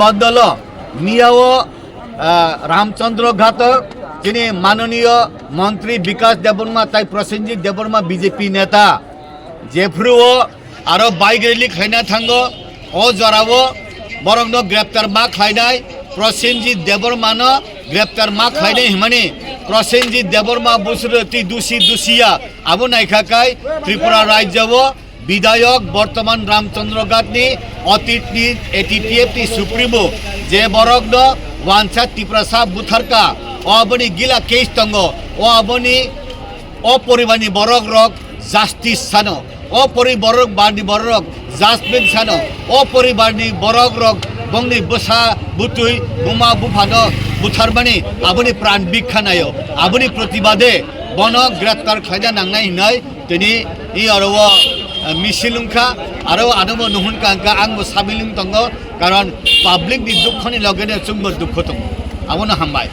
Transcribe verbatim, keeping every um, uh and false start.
Bodolo miyao, ah, Ramchandra Ghato chini manoniyo montri Bikas Debbarma tai Prosenjit Debbarma B J P neta jephuruo aro bike rally khlaina thango. O jorao borokno greptar ma khlainai, Prosenjit Debbarmano greptar ma khlainai hwnmani Prosenjit Debbarma bwswrwtwi dusi dusiya abo naikha kai Tripura rajyao bidayok bortoman Ramchandra Ghatni otitni A T T F ni supremo je borokno wansa Tiprasa butharka o aboni gila case tongo o aboni o poribarni borok rok justice sano, o poribarni borok judgment sano, o poribarni borok rok bongni bwsa butwi buma buphano butharmani aboni pran bikha nayo, aboni protibade bono greptar khlaina nangnai hinwi tini i aro o, eh, misil wngkha, aro anobo nuhun kangkha, angbo sabil wng tongo, karon public ni dukho ni loge no chwngbo dukho tongo, abono hambai.